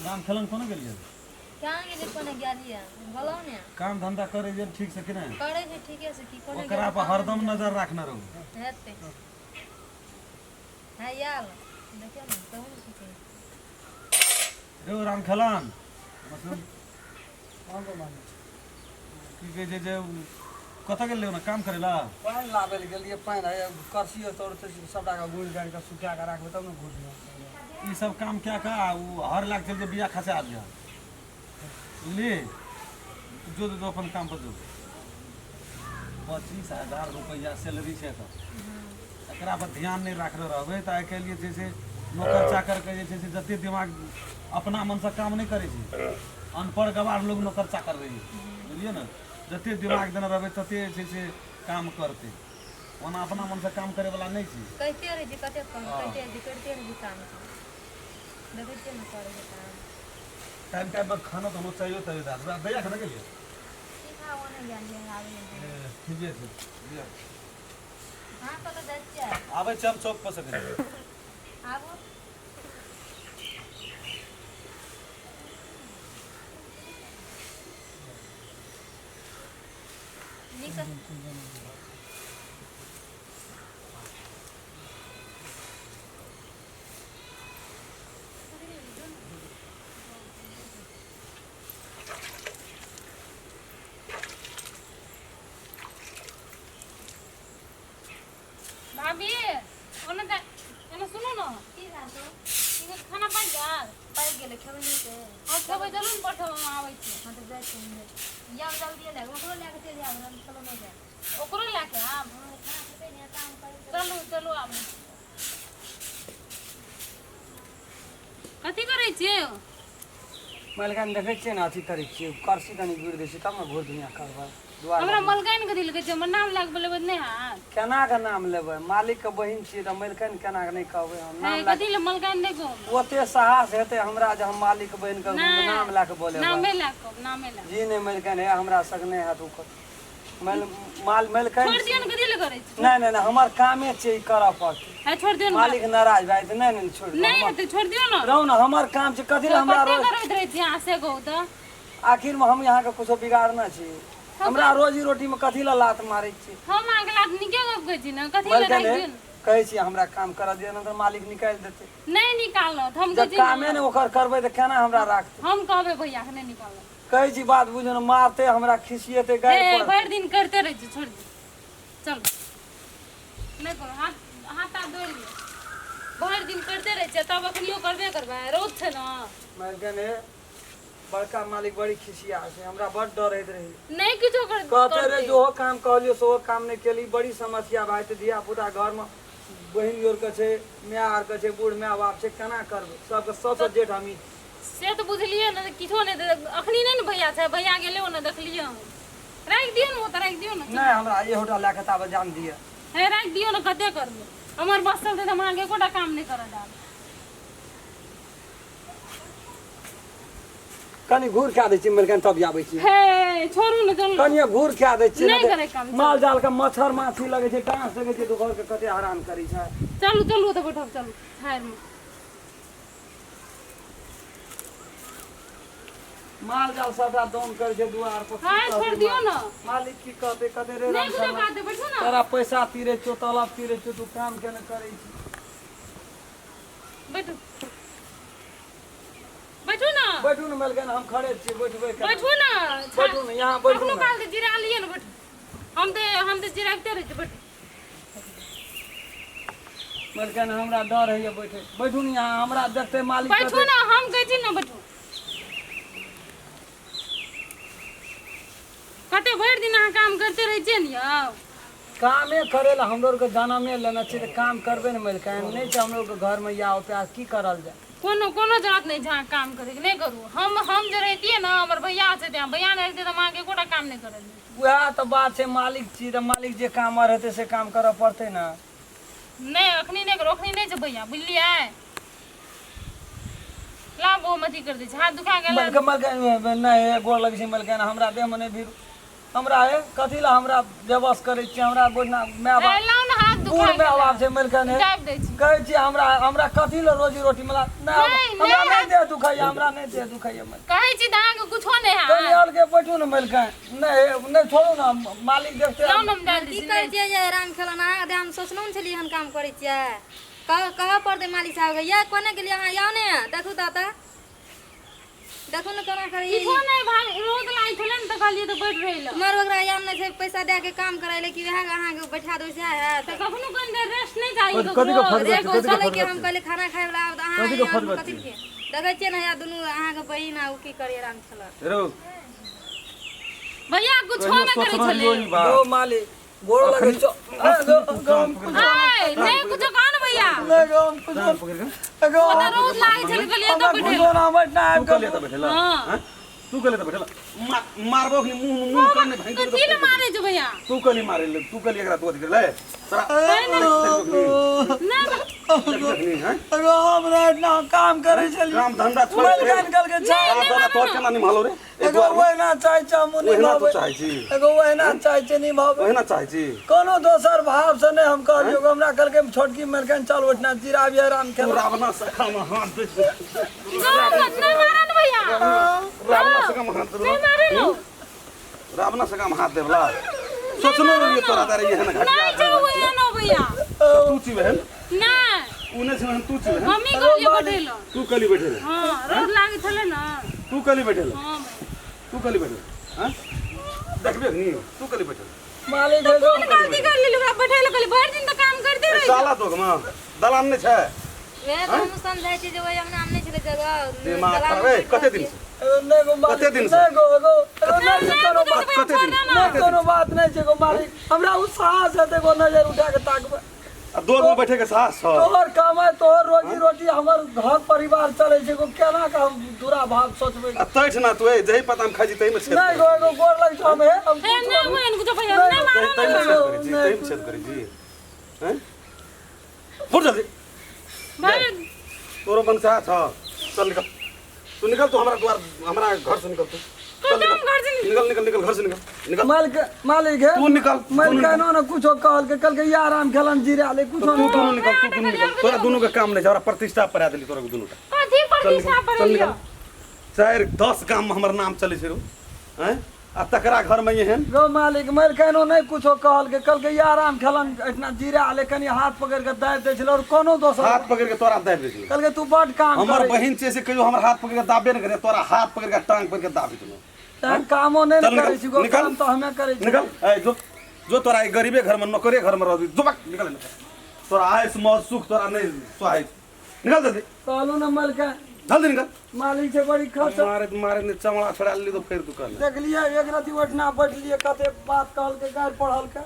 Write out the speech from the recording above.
राम खेलन कोना गेलियै? कहाँ गेलियै कोने गेलियै बोलौ ने। काम धंधा करै जे ठीक से कि नहि? करै छै ठीके से की कोने। ओकरा पर हरदम नजर राखने रहू। हेतै। हँ आयल देखियौ ने, कहू ने की कहै। रे राम खेलन की कहै छै जे कतऽ गेल ने काम करै ला? पानि लाबै लए गेलियै, पानि है करसियो तोड़ते सबटा के गुड़ि गाड़ि कऽ सुखा कऽ राखबै तब ने घुरलियै। ई सब काम कए कऽ आ ओ हर लाग चलि जे बिया खसा दिअ। बुझली? जो जो अपन काम पर जो। 25,000 रुपैआ सैलरी छै एकर। एकरा पर ध्यान नहि राखने रहबै तऽ आइ काल्हि जे छै से नौकर चाकरके जे छै से जते दिमाग अपना मनसँ काम नहि करै छै। अनपढ़ गवार लोग नौकर चाकर रहै छै, बुझलियै ने? जते दिमाग देने रहबै तते जे छै से काम करतै, ओना अपना मनसँ काम करैवला नहि छै। कहिते रहै छै कतेक काम। कहिते रहै छै, करिते रहै छै काम। छै देखै छियै ने करै छै काम। टाइम टाइम पर खाना ताना चाहियो तभी दए देबै। दैया खाना गेलियै? सीधा ओने गेलियै, आबै। ठीके छै, लिअ। अहाँ कतऽ जाइ छियै? आबै छी हम चौक पर से कनि। आबू। नीकसँ। भाभी, ओने जा, एने सुनू ने। की भेल तो? ई खाना बनि गेल? पाकि गेलै, खेबै नहि से? हम खेबै, चलू ने बैठब, हम आबै छी। हँ तऽ जाइ छी हम। जाउ जल्दी लए कऽ, ओकरो लए कऽ चलि जायब, हम चलो नहि जायब। ओकरो लए कऽ आब? हँ, खाना खेतै नहि, काम करै। चलू चलू आबू। कथी करै छियै यौ? मलकान देखै छियै ने, अथी करै छियै, करसी कनि गुड़ि दै छियै तब ने घूर दुनिया करबै दुआर। हमरा मलकाइन कथी लए कहै छियै? हमर नाम लए कऽ बोलेबै तऽ नहि हैत? केना के नाम लेबै? मालिक के बहिन छियै तऽ मलकाइन केना के नहि कहबै हम नाम हे लए? कथी लए मलकाइन नहि कहू। ओते साहस हेतै हमरा जे हम मालिक के बहिन के नहि। नाम लए के बोलेबै? नामे लए कऽ कहब, नामे लए कऽ। जी नहि मलकाइन, हे हमरा सक नहि हैत ओ मल माल मलकाइन। छोड़ि दियौ ने, कथी लए करै छी? नहि नहि नहि, हमर कामे छै ई करऽ पड़तै। हे छोड़ि दियौ ने। मालिक नाराज भए जेतै। नहि नहि, छोड़ि दियौ। नहि हेतै, छोड़ि दियौ ने। रहू ने, हमर काम छै, कथी लए हमरा कते रोज करैत रहै छी अहाँ से कहू तऽ? आखिरमे हम अहाँके कुछो बिगाड़ने छी? हमरा रोजी रोटीमे कथी लए लात मारै छी? हम अहाँके लात नीके गप कहै छी ने, कथी लए? मलकाइन राखि दियौ ने। कहै छी हमरा काम करऽ दिअ, नहि तऽ मालिक निकालि देतै। नहि निकालत, हम कहै जब छी ने। कामे ने ओकर करबै तऽ केना हमरा राखतै? हम कहबै भैयाके, नहि निकालत। कहै छी बात बुझू ने, मारतै हमरा, खिसिएतै, गारि हे पड़तै। भरि दिन करिते रहै छी, छोड़ि दियौ, चलू। नहि करू, हाथ हाथ ताथ धोइ लिअ। भरि दिन करिते रहै छियै, तब अखनियो करबे करबै, रौद छै ने। मलकाइन हे, बड़का मालिक बड़ी खिसिया छै, हमरा बड डर होइत रहै। नहि किछो कर। कहते रहे करतै। जो काम कहलियो सेहो काम नहि केली, बड़ी समस्या भए जेतै। धिया पुता घरमे बहिन योरके छै, माय आरके छै, बूढ़ माय बाप छै, केना करबै? सबके सबसँ जेठ हमही छी। से तऽ बुझलियै ने, किछो नहि दे- अखनी नहि ने भैया छै, भैया गेलै ओने देखलियै हम। राखि दियौ ने, ओ तऽ राखि दियौ ने। नहि, हमरा एहोटा लए कऽ ताबे जान दिअ। हे राखि दियौ ने, कते करबै? हमर बस चलतै तऽ हम अहाँके एकोटा काम नहि करऽ देब। कनि घूर खा दै छी मलकान, तब आबै छी। हे छोड़ू ने, चलू। कनिए घूर खा दै छी। नहि करै काम, चलू। माल जाल के मच्छर माछी लगै छै, डाँस लगै छै, दुपहर के कते हरान करै छै। चलू चलू, तऽ बैठब, चलू ठाढ़िमे। माल जाल सबटा दौन करै छै दुआर पर। हँ छोड़ि दियौ ने। मालिक की कहतै? कते रे नहि राम कुछो शरण। कहतै, बैठू ने। तोरा पैसा तीरे छौ, तलब तीरे छौ, तू काम केने करै छी? बैठू बैठू ने। बैठू ने मलकान, हम खड़े छियै, बैठबै केना? बैठू ने। बैठू ने, यहाँ बैठू कखनो ने। काल तऽ जिरा लिअ ने, बैठू। हम तऽ जिराबिते रहै छी, बैठू। मलकान, हमरा डर होइए बैठे। बैठू ने यहाँ, हमरा देखते मालिक बैठू कहतै- ने, हम कहै छी ने, बैठू। कते भरि दिन अहाँ काम करिते रहै छियै ने यौ? कामे करे ला हमरो आरके जनमे लेने छी तऽ काम करबे ने मलकान। नहि छै हमरो आरके घरमे या प्यास, की करल जाय? कोनो कोनो जरूरत नहि छै अहाँ काम करैके, नहि करू। हम जे रहितियै ने, हमर भैया छै तऽ भैया नहि रहितै तऽ हम अहाँके एकोटा काम नहि करऽ दितियै। उएह तऽ बात छै, मालिक छी तऽ मालिक जे काम आर हेतै से काम करऽ पड़तै ने। नहि, अखनी नहि करू, अखनी नहि छै भैया, बुझलियै? लाब, ओहोमे अथी कर दै छै, हाथ दुखा गेल। मलके मलके नहि, गोर लगै छै मलकान, हमरा देहमे नहि भीड़। हमरा हे कथी लए हमरा बेबस करै छियै? हमरा गोजना माय ए बाप लाउ ने, हाथ बूढ़ दुखाइ माय बाप छै मलकन हे दाबि दै छी कहै छी हमरा हमरा कथी लए रोजी रोटी मिला नहि नहि, हमरा नहि नहि देह दुखाइए हमरा नहि देह दुखाइए मलकन कहै छी तऽ अहाँके कुछो नहि कनि हैत अलगे बैठू ने मलकन नहि नहि छोड़ू ने मालिक देखते लाउ ने हम डालि दै की छी करै छियै ये राम खेलौना अहाँके देह हम सोचलहुँ ने छलियै हम काम करै छियै कह कहऽ पड़तै मालिक साहबके ये कोने गेलियै अहाँ आउ ने देखू तऽ तऽ देखू ने कोना करै किछो नहि भाई रौद लागै छलै ने तऽ कहलियै तऽ बैठ रहि लए मर ओकरा याम नहि छै पैसा दए के काम कराय ले कि वएह अहाँके बैठा देबै सएह हैत तऽ कखनो कनि देर रेस्ट नहि चाही कथी- कथी के ककरो फटबै एगो कथी के चलै के हम कहलियै खाना खाय वला आब तऽ अहाँ कथी के यहाँ फटबै कथी के देखै छियै ने या दुनू अहाँके बहिन आ ओ की करैए राम खेलौना रौ भैया कुछो नहि करै सोचना छलै लियो ई बात गो मालिक गोड़ लगे छौ ए, गो- गो हम कुछ ऐ, नहि कुछो कह ने भैया नहि गो हम कुछ टांग पकड़ के गो ओ तऽ रौद लागै छलै कहलियै हमरा तऽ बैठे कुछो ना बैठना तू आबि कहलिए कऽ तऽ बैठेला हाँ। हाँ? तू कहलिए तऽ बैठेला मारबो अखनी मुंह मुंह कान नहीं भांगि कथी लए मारै छौ भैया तू कहली मारे ले तू कहली एकरा तू अथी कर ले तोरा नहि अखनी हैं गो हमरा इतना काम करै छलियै काम धंधा छोड़ मलकन कहलकै चाय काम धंधा तोर केना निभालो रे एक एगो ओहिना चाहै छै हमहूँ ओहिना तू निभाबै चाहै छी एगो ओहिना चाहै छै निभाबै ओहिना चाहै छी कोनो दोसर भाव से नहि हम कहलियौ हमरा कहलकै छोटकी मलकन चल ओहिठिना जिराबियै राम तू खेला रावणा सखा में हाथ दे दे। नहि मारऽ ने भैया रावणा सखा में हाथ दे नहि मारै ने रावणा सखा में हाथ देवला सोचनो रहिए तोरा तारे एहन घटिया नहि छै ओ एहन हो भैया तू छी बहन नहि उ नहि छै बहन तू छी बहन मम्मी कहलियै बैठे लए तू कली बैठे ले हँ रौद लागै छलै ने तू कली बैठे ले हँ भैया। तू कली बैठे ले हैं देखबे नहीं तू कली बैठे ले मालिक एगो कोन गलती कर लेली ओकरा बैठे लए कहली भरि दिन तऽ काम करते रहै साला तो मां दलान नहीं छै वएह तऽ हमहूँ समझाइ छियै जे ओहि अंगना मे नहि छलै जगह दिमाग दलान खराब ए कते दिन से एगो नहि गो मालिक कते दिन से? नहि गो एगो एगो नहि छै कोनो बात कते दिन नहि कोनो बात नहि छै गो मालिक हमरा ओ साहस हेतै एगो नजर उठा के ताकबै आ दो गो बैठे के साहस छ तोहर कमाइ तोहर रोजी रोटी हमर घर परिवार चलै छै एगो केना के हम दुरा भाव सोचबै आ तैठ ना तू ए जही पता हम खाइ छी तही में छेद नहि गो एगो गोर लग छौ हम हे हम हे नहि ओ एहन कुछो भैया नहि मारऽ तही ने में छेद करै छी तही में छेद करै छी हैं फुट जल्दी भरि तोरो मन साहस छ चल निकल तू निकल तू हमरा द्वार हमरा घर से निकल तू चल कतऽ हम घर से निकल निकल निकल घर से निकल निकल मालिक मालिक है तू निकल तू मालिक निकल कहनो ने कुछो कहल के कहलकै या आराम खेलन जीरा ले कुछो तू नहि दुनू निकल तू दुनू निकल तोरा दुनू के काम नहीं छै हमरा प्रतिष्ठा पर आ देली तोरा दुनू का कथी प्रतिष्ठा पर चल लियौ निकल चारि दस गाम में हमर नाम चलै छै रो हैं आ तकरा घर में एहन गो मालिक मलकानो नहि कुछो कहलकै कहलकै या आराम खेलन एहिठिना जीरा ले कनि हाथ पकड़ि कऽ दाबि दै छलै आओर कोनो दोसर हाथ पकड़ के तोरा दाबि दै छलै कहलकै तू बड काम हमर करै बहिन छै से कहियो हमर हाथ पकड़ के दाबे नहि करे तोरा हाथ पकड़ के टांग पकड़ के दाबि देलहुँ तहन कामो नहि चल ने निकल, करै छी गो निकल। काम तऽ हमे करै छी निकल ए जो जो तोरा ई गरीबे घर में नौकरे घर में रहबी जो बक निकल निकल। तोरा आयस मौज सुख तोरा नहि सोहाय निकल जल्दी कहलहुँ ने मलकान जल्दी निकल मालिक छै बड़ी खर्च मारे मारे ने चमड़ा छोड़ा लेली तो फेर तू कहले देखलियै एक रति ओहिठिना बैठलियै कते बात कहलकै गारि पढ़लकै